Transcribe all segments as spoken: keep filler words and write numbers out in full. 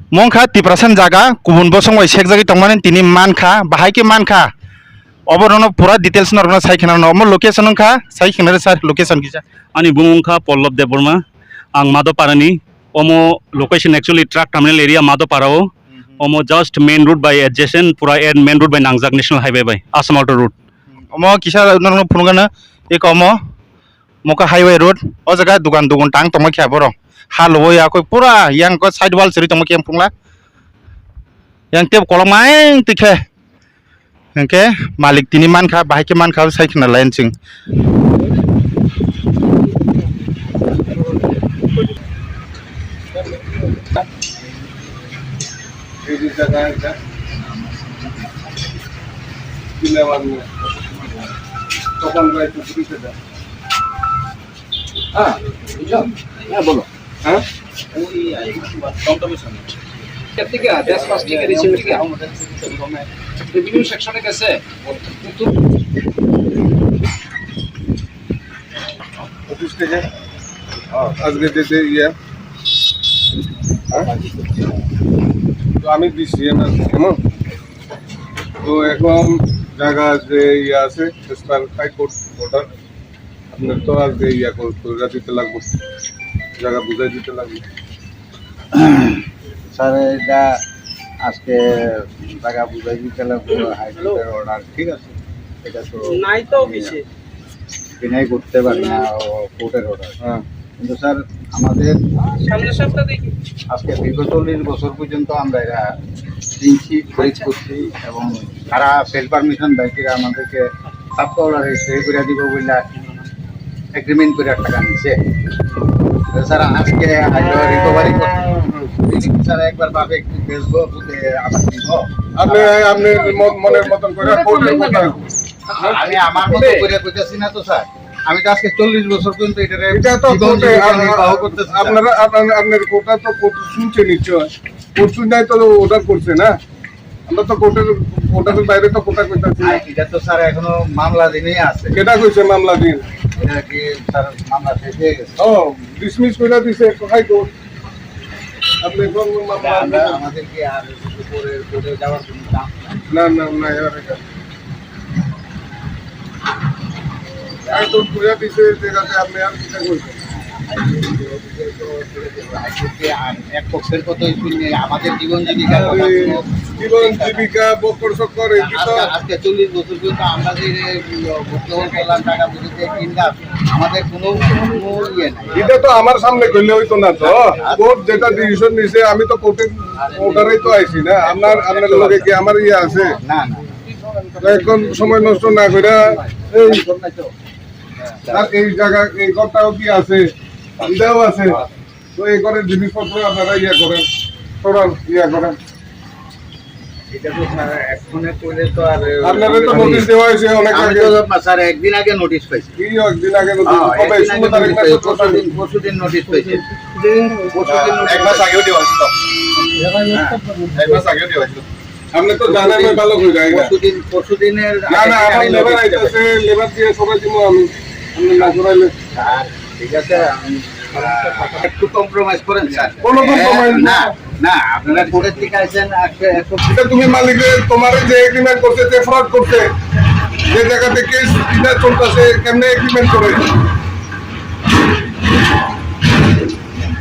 Mongkha Tiprasa ni jaga, kubun bosong bai sekjagwi tongmani tini mankha, bahai khe mankha. Obo nono pura details norokno sai khna rwno. Omo location wngkha, sai khna rw sir, location kisa. Ani bumung wngkha Pallab Debbarma, ang Madhopara ni. Omo location actually truck terminal area Madhopara o. Omo just main road by adjacent, pura main road by nangjak, national highway by Assam Outer Road. Omo kisa norokno phunukgana, eko omo. Mokha highway road, o jaga dugan dugun tang tongma khe borok. Ha loboi ya koi pura yang ko side wall siri tongma khe phungla. Yang tep kolok maing tikhe. Hingke malik tini mankha, bahai khe mankha, sai khna lain sing. হ্যাঁ, বুঝলাম। হ্যাঁ, বলো। হ্যাঁ? ওই, এই, টমটমের সামনে। এর থেকে, দেশ পাঁচ টিকা দিয়েছে, ঠিক আছে? রেভিনিউ সেকশনে গেছে। কিন্তু অফিস থেকে? হ্যাঁ। আজকে যে, যে ইয়ে, হ্যাঁ? তো আমি দিছি, এম আর, কেমন? তো এখন জায়গা যে ইয়ে আছে, এসপার হাইকোর্ট অর্ডার, আপনার তো আজকে ইয়ে কর-, করে দিতে লাগবো, জায়গা বুঝাই দিতে লাগবো। স্যার, এটা আজকে জায়গা বুঝাই দিতে লাগবো, হাইকোর্টের অর্ডার, ঠিক আছে? এটা তো নাই তো অফিসে। ডিনাই করতে পারি না, ও কোর্টের অর্ডার। হ্যাঁ। কিন্তু স্যার, আমাদের সামনের সপ্তাহ দেখি। আজকে দীর্ঘ চল্লিশ বছর পর্যন্ত আমরা এরা দিনছি, খরিদ আচ্ছা। করছি এবং সারা সেল পারমিশন ব্যাংক থেকে আমাদেরকে সাব অর্ডারে সই করে দিব বললে এগ্রিমেন্ট করে টাকা নিচ্ছে। তো স্যার, আজকে হয়তো রিকভারি করতে, স্যার, একবার ভাবে একটু দেখবো, বুঝে আবার দিব। আপনি, আপনি মন-, মনের মতন করে কোর্টে কোথায়? আমি আমার মতো করে কইতাছি না তো স্যার, আমি তো আজকে চল্লিশ বছর পর্যন্ত এটারে এটা তো জীবন কোর্টে জীবিকা আপ-, নির্বাহ করতেছি স্যার। আপনারা, আপনার, আপনার কোর্টটা তো কোর্ট শুনছে নিশ্চয়, কোর্ট শুনছে তো অর্ডার করছে না, আমরা তো কোর্টের, কোর্টের বাইরে তো কোর্টে কইতাছি না। আর এটা তো স্যার এখনো মামলাধীনই আছে। কেটা কইছে মামলাধীন? এটা কি স্যার মামলা শেষ হয়ে গেছে? ও, ডিসমিস করে দিছে হাইকোর্ট। আপনি কোন মামলা আমরা, আনবেন? আমাদের কি আর কোর্টে, কোর্টে যাওয়ার কোনো চান্স নাই? না, না, না, এবার এটা। একদম বুঝা দিছে যে যাতে আপনি আর চিন্তা করবেন। আর এক পক্ষের কথাই শুনে আমাদের জীবন জীবিকার কথা কোনো জীবন জীবিকা, বক্কর চক্কর, এই আজকে, বিষয়। আজকে চল্লিশ বছর পর্যন্ত আমরা যে, উম, ভর্তি হয়ে গেলাম, টাকা পয়সা দিয়ে কিনলাম, আমাদের কোনো, কোনো ইয়ে নাই। এটা তো আমার সামনে করলে হইতো না তো। আচ্ছা। কোর্ট যেটা ডিসিশন নিছে, আমি তো কোর্টের অর্ডারেই তো আইছি না। আপনার, আপনার লগে কি আমার ইয়ে আছে? না, না। তো এখন সময় নষ্ট না করে এই, আর এই জায়গা, এই ঘরটাও কি আছে? এটাও আছে। তো এই ঘরের জিনিসপত্র আপনারা ইয়ে করেন, সরান, ইয়ে করেন। এটা তো স্যার, এক্ষণে করলে তো আর আপনারা তো নোটিশ দেওয়া হয়েছে অনেক আগে। আমি তো স্যার একদিন আগে নোটিশ পাইছি। কি একদিন আগে নোটিশ? হ্যাঁ, কবে? একদিন আগে ষোলো তারিখ নোটিশ না পাইছি, সতেরো পরশু তারিখ? দিন, পরশু দিন নোটিশ পাইছি। পরশু দিন নোটিশ পাইছি। এক মাস আগেও দেওয়া হয়েছিল। হ্যাঁ, এক মাস আগেও দেওয়া হয়েছিল। আপনি তো জানেন, আমি ভালো করে যাই না। পরশু দিন, পরশু দিনের না, না, আগের দিন আমার আমি লেবার নোটিশ আইতেছে, পাইছি। লেবার দিয়ে সবাই দিব আমি। আপনি না করাইলে। স্যার, ঠিক আছে, আমি একটু কম্প্রোমাইজ করেন, স্যার। কোনো কম্প্রোমাইজ না। না, না, আপনারা কোর্টের থেকে আইছেন, আজকে একটু এটা তুমি মালিকরে, তোমারে যে এগ্রিমেন্ট করছে, যে ফ্রড করছে, যে জায়গাতে কেস এটা চলতেছে, কেমনে এগ্রিমেন্ট করে?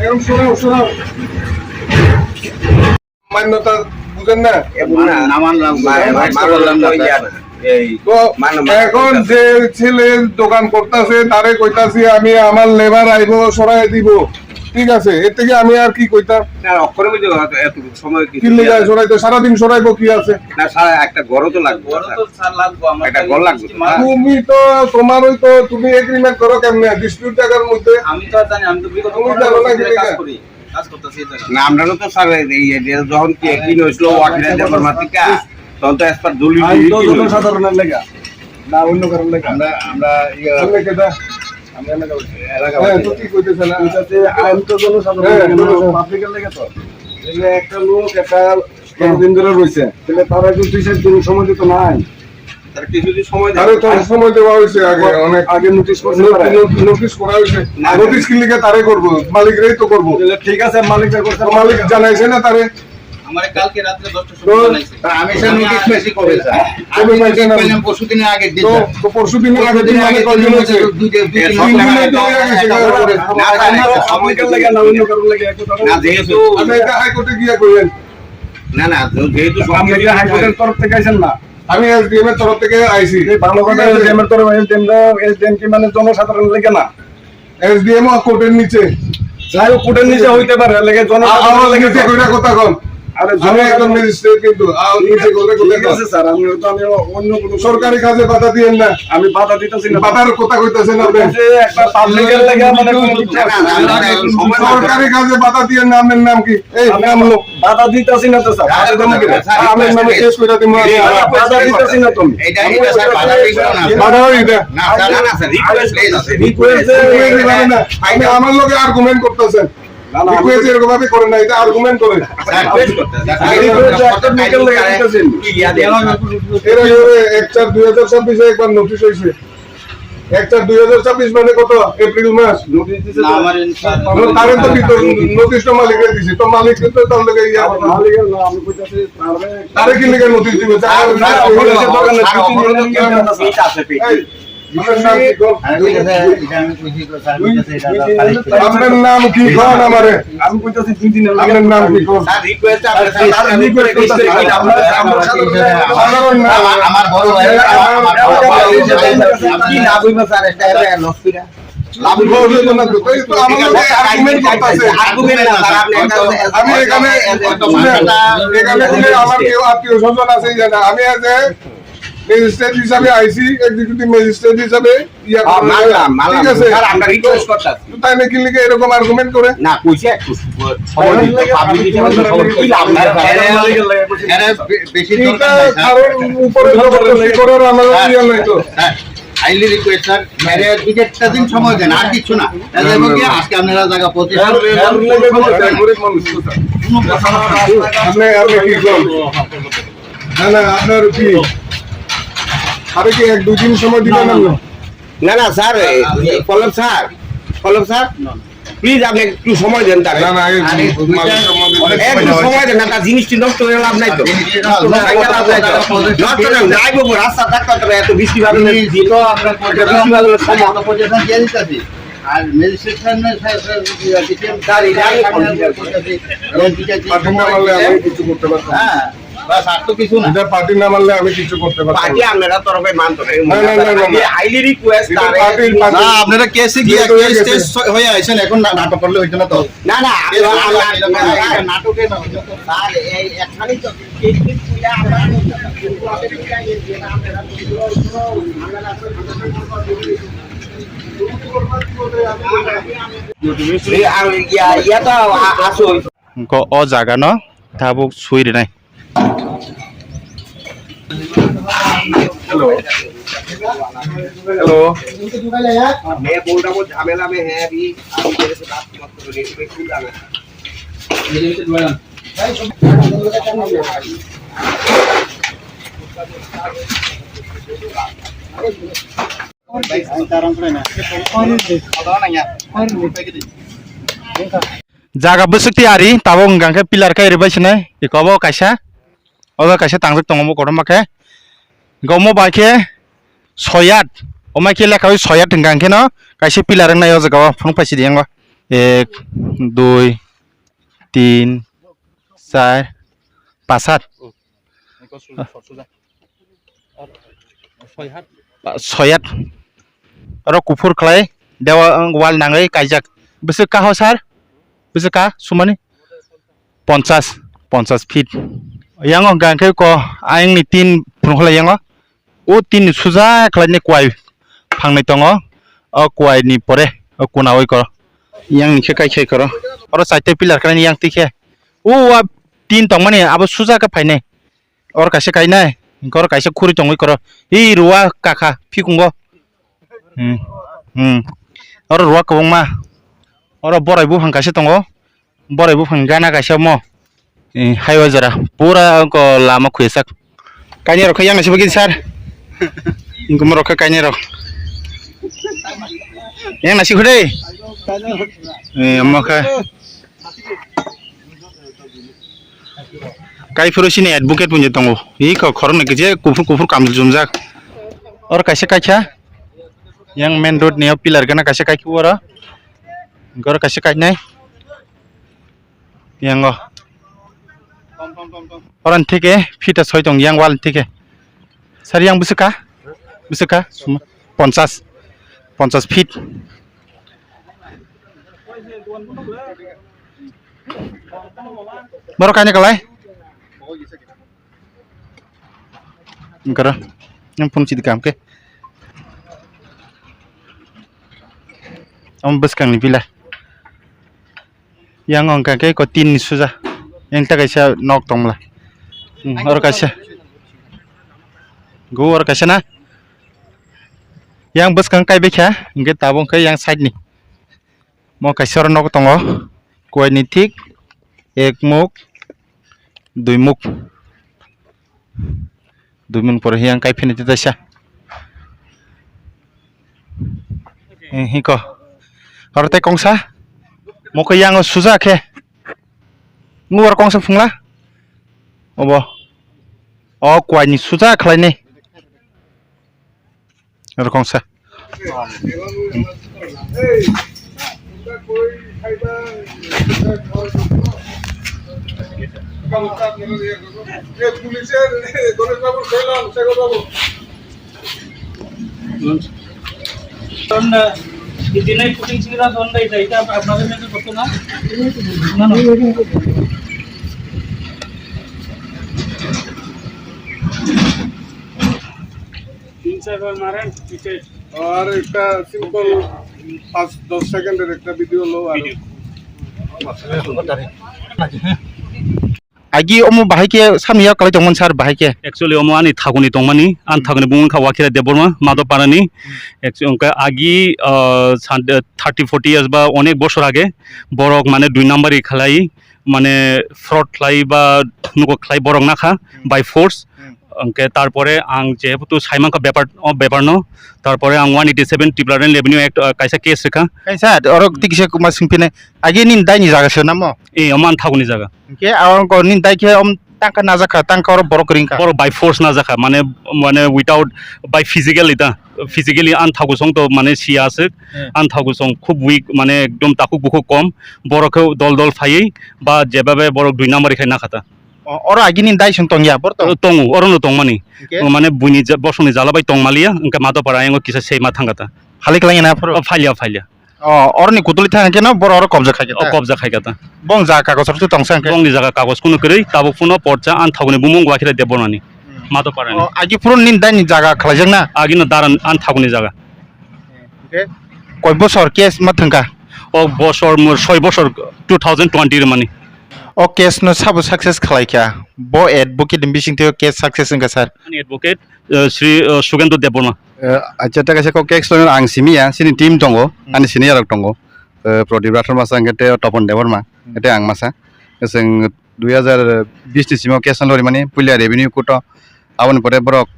এখন শোনাও, শোনাও। মান্যতা বুঝেন না? না, না মানলাম, না, না, মানলাম না, স্যার। এই তো মানো, মানো, এখন যে ছেলে দোকান করতেছে, তারে কইতাছি আমি আমার লেবার আইবো, সরাই দিব, ঠিক আছে? এর থেকে আমি আর কি কইতাম? না, অক্ষরের মধ্যে এত, এত সময় কি কি লেগে সরাইতে? সারাদিন সরাইবো কি আছে? না, সারা একটা ঘরও তো লাগবে, ঘরও তো স্যার। স্যার লাগবো, আমার একটা ঘর লাগবে তো, স্যার। তুমি তো, তোমারই তো, তুমি এগ্রিমেন্ট করো কেমনে? ডিসপিউট জায়গার মধ্যে আমি তো আর জানি, আমি তো বিগত তুমি পনেরো জানো না বছর কি ধরে কাজ লেখা? করি। কাজ করতেছি এই জায়গায়। না, আমরারও তো স্যার এই, এই, এই, যখন কি একদিন হয়েছিল, ওয়াকিরা দেবর মাতিকা, তখন তো এসপার দলিল আইন দিয়ে তো কি হয়েছিল? জনসাধারণের লেগা, না অন্য কারণ লেগা? আমরা, আমরা, ইয়ে, আপনি কেটা? আমরা এলাকা, হ্যাঁ, এলাকাবাসী। তো কি করতেছে না? এটা যে আইন তো জনসাধারণের হ্যাঁ, লেগা, না, জনসাধারণ। পাবলিকের লেগা তো। এই যে একটা লোক একটা হ্যাঁ। কতদিন ধরে রয়েছে, তাহলে তারা কিন্তু দুই চার দিন সময় দিত নাই। তারা কিছু যদি সময় দেয়। আরে, তার সময় দেওয়া হয়েছে আগে, অনেক আগে নোটিশ করছে নো-, তারা। নো-, নোটিশ করা হয়েছে। না, নোটিশ না। কি লিখে তারে করবো? মালিকরাই তো করবো। ঠিক আছে, মালিকরা করছে। তো মালিক জানাইছে না তারে? আমারে কালকে রাত্রে দশটার সময় তো জানাইছে। আমি স্যার নোটিশ পাইছি কবে স্যার? আমি কবে পাইছেন নোটিশ আপনি? পাইলাম পরশু দিনের আগের দিন তো, স্যার। তো পরশু দিনের পরশু আগের দিন দিনের মানে আগের কত দিন দিন হয়েছে? হয়েছে? দুই দিন, দুই তিন দিন দিন হয়েছে। হয়েছে, দুই দিন হয়েছে, দুই দিন হয়েছে। না, না, না, না, না, না, যেহেতু আপনি এটা হাইকোর্টে গিয়ে কইলেন। না, না, যেহেতু আপনি এটা হাইকোর্টের তরফ থেকে আইছেন না। আমি এসডিএম এর তরফ থেকে আইছি। এই ভালো কথা, ঠিক আছে? এসডিএম এর তরফ, এসডিএম রা, এসডিএম কি মানে জনসাধারণ লেগে না? এসডিএম ও কোর্টের নিচে। যাই হোক, কোর্টের নিচে হইতে পারে, লেগে আ-, জনসাধারণ আমার লেগে নিচে তো। কইরা কথা কম। আরে আমি জনসাধারণ একজন ম্যাজিস্ট্রেট কিন্তু, আ, নিচে কইরা কথা ঠিক কম। আছে স্যার, আমি হয়তো আমি অন্য কোনো সরকারি কাজে বাধা দিয়েন না। আমি বাধা দিতেছি না। বাধার কথা কইতাছেন আপনি। যে একটা পাবলিকের লেগে মানে কোনো কিছু না, না, না, না, না, সময় না। সরকারি কাজে বাধা দিয়েন না, আপনার নাম কি? এই, আমি নাম লো। বাধা দিতাছি না তো, স্যার। বাধা দিতাম না কেন? স্যার, আপনার নামে কেস করে দিমু আমি। বাধা দিতাছি না তো আমি। এটা, এটা, স্যার, বাধা দিতাম না। বাধা হয় এটা। না, স্যার, না, না, স্যার, রিকোয়েস্ট, প্লিজ। রিকোয়েস্ট যে রিকোয়েস্ট মানে না। আপনি আমার লগে আর্গুমেন্ট করতেছেন। না, না, আমি রিকোয়েস্ট এরকম ভাবে করেন না, এটা আর্গুমেন্ট করেন। স্যার, রিকোয়েস্ট করতে, স্যার। রিকোয়েস্ট একটা লিগ্যাল লেগে দিতেছেন। কি ইয়া দেন, স্যার? এর আগে এক চার দুই হাজার ছাব্বিশে একবার নোটিশ হয়েছে। এক চার দুই হাজার ছাব্বিশ মানে কত? এপ্রিল মাস। নোটিশ দিছে না, তো। আমার ইন-, স্যার, নো-, তারে তো ভিতর নোটিশ তো মালিকরে দিছে। তো মালিক কিন্তু তার লগে ইয়া আরে মালিকের না, আমি কইতাছি, তারে তারে কি লিখে নোটিশ দিবে? তার আর না, না, ওখানে না, দোকানে না, দুই তিন না, জনের না, না, পিঠ আছে, পিঠ। এই, আপনার নাম কি কন? আমি কইতাছি, এটা আমি কইছি তো, স্যার, কইতাছে এটা তো কালেক্ট করে। আপনার নাম কি কন আমারে? আমি কইতাছি দুই দিনের আপনার নাম কি কন? স্যার, রিকোয়েস্ট আপনার স্যার, স্যার, স্যার, রিকোয়েস্ট করতেছি। আপনার, আপনার, আমার, আমার বড় ভাই, আমার, আমার বড় ভাই, কি লাভ হইব স্যার, এটা, এটা লস কইরা? লাভ হইব না তো, তাই তো আমার লগে আর্গুমেন্ট করতেছে। আর্গুমেন্ট না স্যার, আপনি একটা আমি এখানে, এখানে কোনো আমার কেউ আত্মীয় স্বজন আছে জানা, আমি আজ ম্যাজিস্ট্রেট হিসাবে আইসি, এক্সিকিউটিভ ম্যাজিস্ট্রেট হিসাবে ইয়া হ্যাঁ, করে। মানলাম, মানলাম। ঠিক আছে? স্যার, আমরা রিকোয়েস্ট করতাম। তো তাই নাকি লিখে এরকম আর্গুমেন্ট করে? না, কইছে একটু সময় দিতে, পাবলিক হিসাবে তো খবর কি লাভ নাই, স্যার? এরা বে-, বেশি দরকার নাই, স্যার। কারণ উপরে জবরদস্তি করার আমার হ্যাঁ। ইয়ে নাই তো। হ্যাঁ, হাইলি রিকোয়েস্ট, স্যার। আরে দুই চারটা দিন সময় দেন, আর কিচ্ছু না। তাহলে এবং কি আজকে আপনারা জায়গা পঁচিশ আপনি, আপনি কি করেন? না, না, আপনার কি? আরে কি এক দুই দিন সময় দিবেন না, না, আপনি? না। না, না, স্যার, এ, পল্লব স্যার, পল্লব স্যার, প্লিজ আপনি একটু সময় দেন তারে। না, না, এই আরে, মালিক সম্বন্ধে অনেক একটু সময় সময় দেন না, তার জিনিসটি নষ্ট হয়ে লাভ নাই তো। জিনিসটি নষ্ট হয়ে লাভ নাই তো। নষ্ট না, যাইবো গো, রাস্তা থাকতে হবে, এত বৃষ্টি বাদলে। তো আপনার বৃষ্টি বাদলে সময়। আর ম্যাজিস্ট্রেট সামনে স্যার, স্যার, ইয়ে, ডিটেইলস স্যার, এটা আমি কনফিডেন্স করতেছি। পার্টি না মানলে আমি কিছু করতে পারতাম না। হ্যাঁ, বাস, আর তো কিছু না। এটা পার্টি না মানলে আমি কিছু করতে পারতাম না। পার্টি আপনারা তরফে মানতো না। না, না, না, না, না। হাইলি রিকোয়েস্ট, এটা তারে পার্টির, পার্টির না, আপনারা কেসে গিয়া যেহেতু হয়ে কেস গেছে। টেস হয়ে আইছেন, এখন না-, নাটক করলে হইতো না তো। না, না, আমি, এ, আমি, না, আমি, না, না, না, না, না। নাটকে না হইতো। স্যার, এই একখানেই তো, এই দিন তুই আমরা এই, আর ইয়া, ইয়া তো আ-, আসুন। Ko o jaga no tabuk sui rinai. Hello. Hello. मैं बोल रहा हूँ, झमेला में है अभी, अभी मेरे से बात मत करो, नहीं तो मैं खुद आ गया। Jaga bwswk tiyari tabuk hwnkha khe pillar khe rwbai sinai ikobo kaisa, obo kaisa tangjak tongo kotorma khe, hwnkhe omo bai khe soyat, omo khe lekha oi soyat hwnkha khe no kaisa pillar wngnai o jaga o phunuk paisidi yango ek dui tin char pas hat. Soyat. Oro kuphur khlai dewa wall nangwi kaijak. Bwswk kaho sir? Bwswk ka sumani? Ponchas, ponchas feet. Yango hwnkha khe ko ayangni tin phunukhlai yango. O tin ni suja khlaini kwai phangnai tongo. O kwai ni pore o kuna oi koro. Yang ni khe kai khai koro. Oro chaita pillar khlaini yang twi khe. O wa tin tongmani abo suja khe phainai. Oro kaisa kainai, hwnkhe oro kaisa khuri tongwi koro. Hi ruwa kakha phikungo. Hmm. Hmm. Oro ruwa kwbangma. Oro borai buphang kaisa tongo. Borai buphang gana kaisa omo. Eh, highway jora. Pura ko lama khuisak. Kainai rok khe yang naisik bagwi sir. Ingkuma rok khe kainai rok. Yang naisik khude. Eh, omo khe. Kaiphuru sini advocate bunje tongo. Iko khoroknwi kije kuphur kuphur kamchwlwi chumjak. Oro kaisa kaikha. Yang main road ni o pillar gana kaisa kaikha oro. Oro kaisa kainai. Yang o. Oro ni thike phita soi tong yang wall ni thike. Sir, yang bwswk kha? Bwswk kha? Sum-, ponchas. Ponchas feet. Borok kainwi kwlai? Wngkha ro. Yang phone sidi kam khe. Omo bwskangni pillar. Yang wngkha khe ko tin ni suja. Yang ta kaisa nok tongmla. Hmm, oro kaisa. Go oro kaisa na. Yang bwskang kai bekha, hingke tabuk khe yang side ni. Mo kaisa oro nok tongo. Kuwai ni thik ek muk, dui muk. Dui minute pore yang kai phini tei taisa. Eh, hiko. Aro tei kongsa. Mokhe yang suja khe. Ngu aro kongsa phungla. Obo. O kwai ni suja khlai ni. Aro kongsa. তিন চারবার মারেন, পিঠে। আর একটা সিম্পল পাঁচ দশ সেকেন্ডের একটা ভিডিও লো আর video. Agi omo bahai khe samya kwlai tongmani sir bahai khe. Actually, omo ani thaguni tongmani, ani thaguni bumung kha Wakira Debbarma, Madhopara ni. Actually, ongkha agi, ah, san-, thirty forty years ba onek bosor age borok mane dui number khalai, mane fraud khlai ba nugo khlai borok nakha by force. Hmm. Hwnkhe tarpore ang jehetu saimankha bepar, o bepar no, tarpore ang one eighty seven Tripura Land Revenue Act, ah, kaisa case rikha. Kaisa oro tikse kuma singpine agi nini dai ni jaga se namo? Eh, omo ani thaguni jaga. Hwnkhe abo nini dai khe om tangka najakha, tangka oro borok ringkha. Borok by force najakha, mane, mane without, by physically ta, physically ani thagusong to mane siya aswk, hmm, ani thagusong khub weak, mane ekdom takhuk bukhuk kom, borok khe dol dol phaiwi ba jebabe borok dui number khai nakhata. O, oro agini dai song tongya, bor tong? Oro tongo, oro no tongmani. Hwnkhe? O, mane buini ja-, bosongni jala bai tongmaliya, hwnkhe Madhopara yango kisa seima thangkata. Halik langya na phuru? O, phailya, phailya. O, oroni kutuli thang khe no, bor oro kobja khai khe O, ta? Kobja khai kata. Bong ja kagoj rok tong sang khe? Bongni jaga kagoj kunu kwrwi, tabuk phano porcha ani thaguni bumung Wakira Debbarmani. Hmm. Madhopara ni. O, agi phuru nini dai ni jaga khlaijak na? Agino daran ani thaguni jaga. Hwnkhe koi bosor case ma thangkha? O bosor mo soi bosor two thousand twenty rwmani. O case no sabo success khlai kha? Bo advocate ni bising twi o case success wngkha sir? Ani advocate, eh, Sri, eh, Sugendo Debbarma. Eh, acha, ta kaisa kok case no ang simi ya, sini team tongo, hmm, ani senior rok tongo. Eh, Pradip Rathore masa, hwnkhe tei Topon Debbarma, hmm, tei ang masa. Chwng dui hazar bish ni simi o case no lorimani, puila revenue court o, aboni pore borok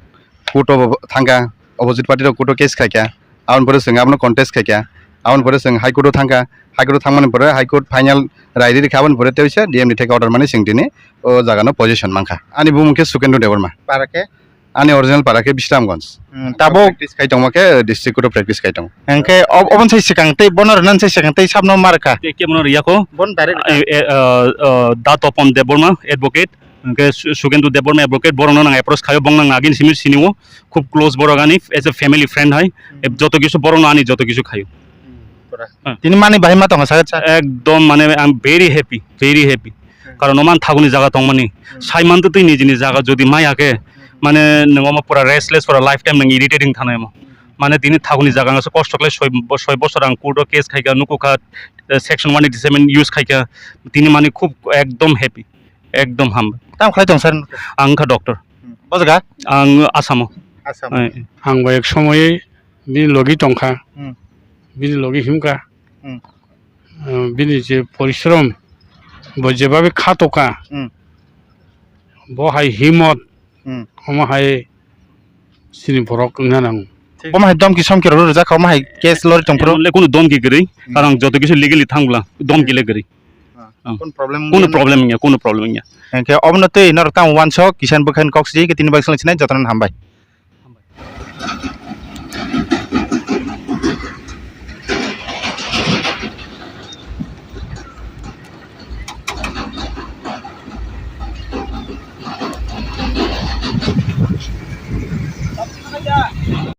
court o bo thangkha, opposite party rok court o case khaikha, aboni pore chwng abono contest khaikha, aboni pore chwng High Court o thangkha, High Court o thangmani pore High Court final rai rikha, aboni pore teisa D M ni theke order mani chwng tini o jaga no position mankha. Ani bumung khe Sukendra Debbarma. Para khe? Ani original para khe Bisramganj. Hmm, tabuk practice khai tongma khe district court o practice khai tongo. Hwnkhe ob-, oboni sai swkang tei bono rwnani sai swkang tei sabno ma rwkha? Tei kebono riyakho. Bono direct rwkha? Eh, eh, eh, eh, Da Topon Debbarma, advocate. Hwnkhe Su-, Sugendo Debbarma advocate, borokno nang approach khaio, bong nang agini simi sinio, khub close borok ani, as a family friend hai, hmm, joto kisu borokno ani joto kisu khaio. Hmm, pura. Hmm. Tini mani bahai ma tongo sakha sa? Ekdom mane, I'm very happy, very happy. Hmm. Karon oman thaguni jaga tongmani, hmm, sai manto twi nijini jaga jodi maya khe, hmm, mane nwng omo pura restless, pura lifetime nwng irritating thanai omo. Hmm. Mane tini thaguni jaga ang kosto khlai soi bo-, soi bosor ang court o case khaikha, nukukha, eh, section one eighty seven use khaikha, tini mani khub ekdom happy. Ekdom hambai. Tamo khlai tong sir? Ang wngkha doctor. Hmm. Bo jaga? Ang Asamo. Asamo. Eh, eh. Ang bo ek somoy bini logi tongkha. Hmm. Bini logi himkha. Hmm. Eh, bini je porishrom, bo jebabe kha tongkha. Hmm. Bo hai himot, hmm, omo hai sini borok wngna nango. Thik. Omo hai domki somki rok rwjak kha, omo hai case lori tong phuru? Emon le kunu domki kwrwi, hmm, karon joto kisu legally thang bwla domki le kwrwi. Ah, ang. Kunu problem wngya? Kunu problem wngya, kunu problem wngya. Hingke obono tei norok tamo wansok kisa ni bwkhani kok sijai, hingke tini bagwi swlaisinai jotono hambai.